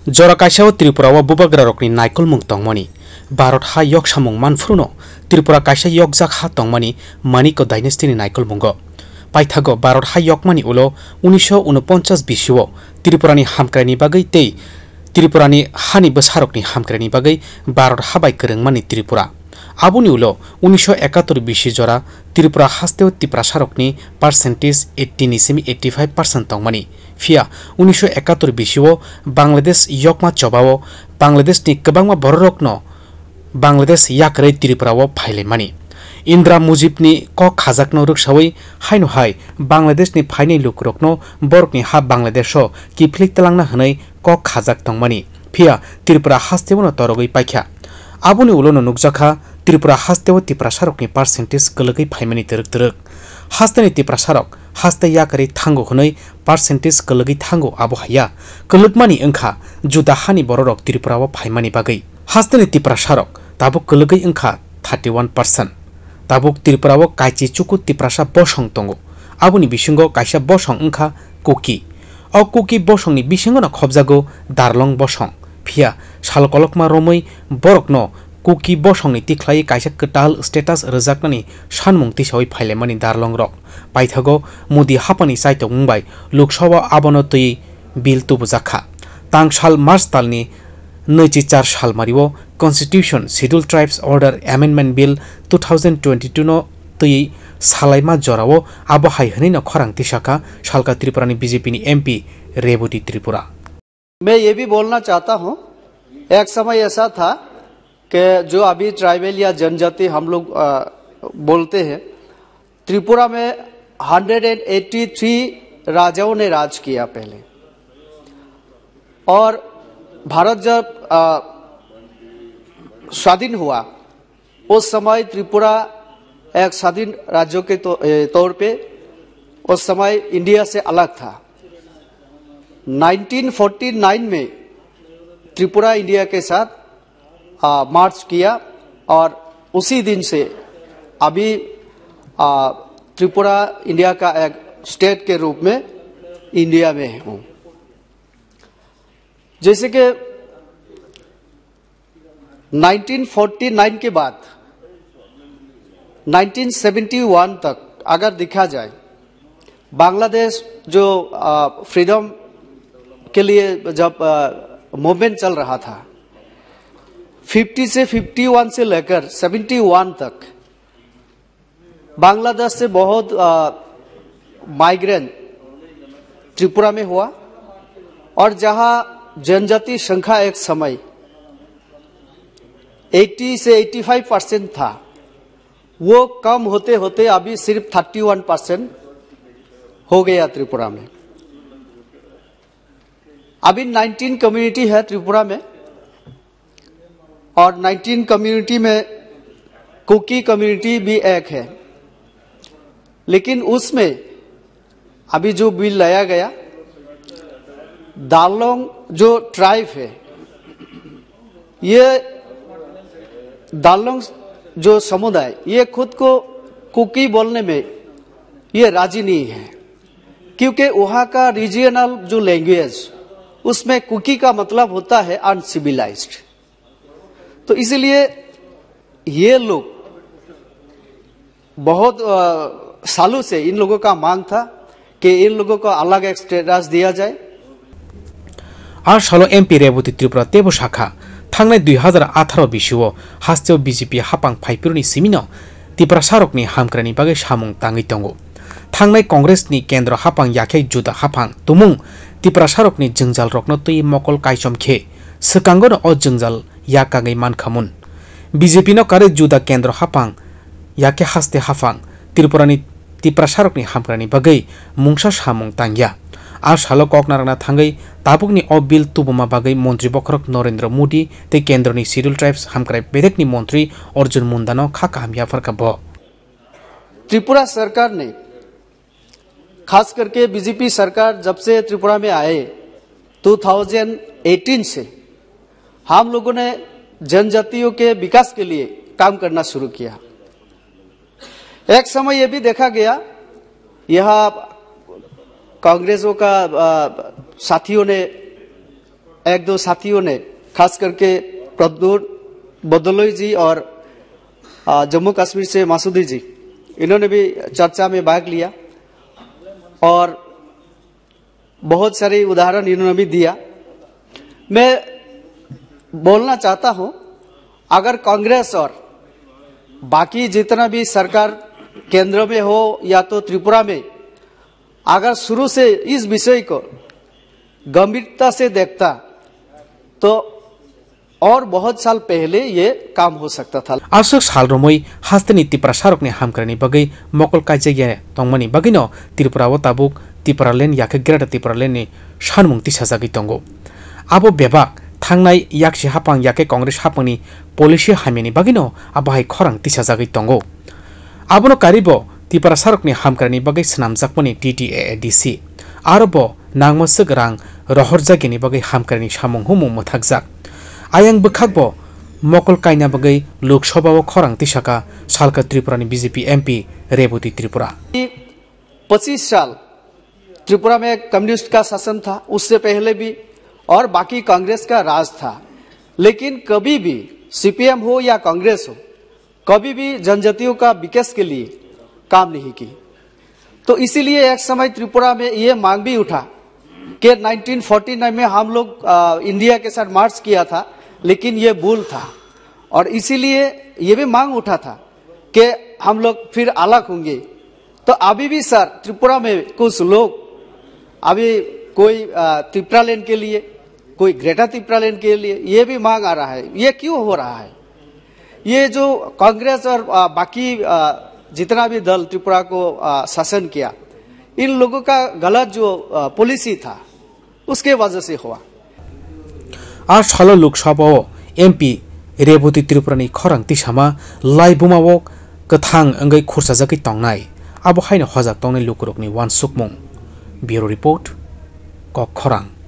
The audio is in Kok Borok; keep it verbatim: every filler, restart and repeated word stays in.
Jora kaisa o Tripura o bubagra rokni naikolmung tongmani. Bharat ha yok samung manphruno Tripura kaisa yokjak ha tongmani Manikya dynasty ni naikolmungo. Paithago Bharat ha yokmani ulo unisho unoponchas bisio Tripura ni hamkrai ni bagwi tei Tripura ni hani bwsarok ni hamkrai ni bagwi Bharat ha bai kwrwngmani Tripura. Aboni ulo unisho ekator bisi jora Tripura hasteo Tiprasarokni percentage eighty ni simi eighty five percent tongmani. Phiya unisho ekator bisio Bangladesh yokma chobao Bangladeshni kwbangma bororokno Bangladesh yakarwi Tripura o phailaimani. Indra Mujibni kok khajakno rwksawi haino hai Bangladeshni phainai lukurokno borokni ha Bangladesho kiphilwi twlangna hwnwi kok khajak tongmani, phiya Tripura hasteo no torogwi paikha. Aboni ulo no nukjakha Tripura hasteo Tiprasarokni percentage kwlwgwi phaimani twrwk twrwk. Hasteni Tiprasarok haste yakarwi thango hwnwi percentage kwlwgwi thango abo haiya. Kwlwkmani wngkha juda hani bororok Tripura o phaimani bagwi. Hasteni Tiprasarok tabuk kwlwgwi wngkha thirty one percent. Tabuk Tripura o kaichi chuku Tiprasa bosong tongo. Aboni bisingo kaisa bosong wngkha Kuki. O Kuki bosongni bisingono khobjago Darlong bosong. Phiya sal kolokma romwi borokno Kuki bosongni tikhlaiwi kaisa kwtal status rwjaknani sanmung tisawi phailaimani Darlongrok. Paithago Modi haphangni chaitokmung bai Lok Sabha abono twi bill tubujakha. Tangsal March talni nwichi char salmario Constitution Scheduled Tribes Order Amendment Bill two thousand twenty-two no twi salaima jorao abo hai hwnwi no khorang tisakha salka Tripura ni B J P ni M P Reboti Tripura. मैं ये भी बोलना चाहता हूँ, एक समय ऐसा था कि जो अभी ट्राइबल या जनजाति हम लोग, अ, बोलते हैं, त्रिपुरा में हंड्रेड एंड एटी थ्री राजाओं ने राज किया पहले, और भारत जब, अ, स्वाधीन हुआ, उस समय त्रिपुरा एक स्वाधीन राज्यों के तौ-, ए, तौर पे उस समय इंडिया से अलग था। नाइनटीन फ़ोर्टी नाइन में त्रिपुरा इंडिया के साथ, आ, मर्ज किया और उसी दिन से अभी, आ, त्रिपुरा इंडिया का एक स्टेट के रूप में इंडिया में हूँ। जैसे कि नाइनटीन फ़ोर्टी नाइन के बाद नाइनटीन सेवेंटी वन तक अगर देखा जाए, बांग्लादेश जो, अ, फ्रीडम के लिए जब, अ, मूवमेंट चल रहा था, फ़िफ़्टी से, फ़िफ़्टी वन से लेकर सेवेंटी वन तक बांग्लादेश से बहुत, अ, माइग्रेंट त्रिपुरा में हुआ और जहां जनजाति संख्या एक समय एटी से एटी फ़ाइव परसेंट था, वो कम होते होते अभी सिर्फ थर्टी वन परसेंट हो गया त्रिपुरा में। अभी नाइनटीन कम्युनिटी है त्रिपुरा में और नाइनटीन कम्युनिटी में कुकी कम्युनिटी भी एक है, लेकिन उसमें अभी जो बिल लाया गया, दालोंग जो ट्राइब है, ये दालोंग जो समुदाय, ये खुद को कुकी बोलने में ये राजी नहीं है, क्योंकि वहाँ का रीजनल जो लैंग्वेज, उसमें कुकी का मतलब होता है अनसिविलाइज्ड। तो इसीलिए ये लोग बहुत, अ, सालों से इन लोगों का मांग था कि इन लोगों को अलग एक स्टेटस दिया जाए। A salo M P Reboti Tripura teibo sakha, thangnai dui hazar atharo bisio hasteo B J P hapang phaiphiruni simino Tiprasarokni hamkraini bagwi samung tangwi tongo. Thangnai Congressni kendro hapang yakhe juda hapang tumung Tiprasarokni jwngjalrokno twi mokol kaichom khe swkangono o jwngjal yak kagwi mankhamun. B J P no karwi juda kendro hapang yakhe haste haphang Tripurani Tiprasarokni hamkrani bagwi mungsa samung tangya. A salo kok narwkna thangwi tabukni o bill tubuma bagwi Montri Bokhorok Narendra Modi tei Kendroni Scheduled Tribes hamkrai bedekni Montri Arjun Mundano kha kaham yapharkha bo. Tripura सरकार ने, खास करके बीजेपी सरकार जब से त्रिपुरा में आए, two thousand eighteen से हम लोगों ने जनजातियों के विकास के लिए काम करना शुरू किया। एक समय ये भी देखा गया, यहाँ कांग्रेसों का, अ, साथियों ने एक दो साथियों ने, खास करके प्रद्युत बदलोई जी और, आ, जम्मू कश्मीर से मासूदी जी, इन्होंने भी चर्चा में भाग लिया और बहुत सारे उदाहरण इन्होंने भी दिया। मैं बोलना चाहता हूं, अगर कांग्रेस और बाकी जितना भी सरकार केंद्र में हो या तो त्रिपुरा में, अगर शुरू से इस विषय को गंभीरता से देखता, तो और बहुत साल पहले ये काम हो सकता था। Aswk sal romwi hasteni Tiprasarokni hamkrai ni bagwi mokol kaijak ya tongmani bagwino Tripura o tabuk Tipraland yakhe Greater Tipraland ni sanmung tisajagwi tongo. Abo bebak thangnai yaksi haphang yakhe Congress haphangni policy hamyani bagwino abo hai khorang tisajagwi tongo. Abono karibo Tiprasarokni hamkraini bagwi swnamjakmani T T A A D C. Aro bo nangmaswk rang rohorjakgini bagwi hamkraini samung humung mwthakjak. Ayang bwkhakbo mokol kaina bagwi Lok Sabha o khorang tisaka salka Tripurani B J P M P Reboti Tripura. पच्चीस साल त्रिपुरा में कम्युनिस्ट का शासन था, उससे पहले भी, और बाकी कांग्रेस का राज था, लेकिन कभी भी सीपीएम हो या कांग्रेस हो, कभी भी जनजातियों का विकास के लिए काम नहीं की। तो इसीलिए एक समय त्रिपुरा में ये मांग भी उठा कि नाइनटीन फ़ोर्टी नाइन में हम लोग, अ, इंडिया के साथ मर्ज किया था, लेकिन ये भूल था, और इसीलिए ये भी मांग उठा था कि हम लोग फिर अलग होंगे। तो अभी भी सर, त्रिपुरा में कुछ लोग अभी कोई, अ, त्रिपुरालैंड के लिए, कोई ग्रेटर त्रिपुरालैंड के लिए ये भी मांग आ रहा है। ये क्यों हो रहा है? ये जो कांग्रेस और, अ, बाकी, अ, जितना भी दल त्रिपुरा को, अ, शासन किया, इन लोगों का गलत जो, अ, पॉलिसी था, उसके वजह से हुआ। A salo Lok Sabha o M P Reboti Tripurani khorang tisama laibuma o kwthang wngwi khursajagwi tongnai, abo haino hojak tongnai lukurokni uansukmung. Bureau Report, Kok Khorang.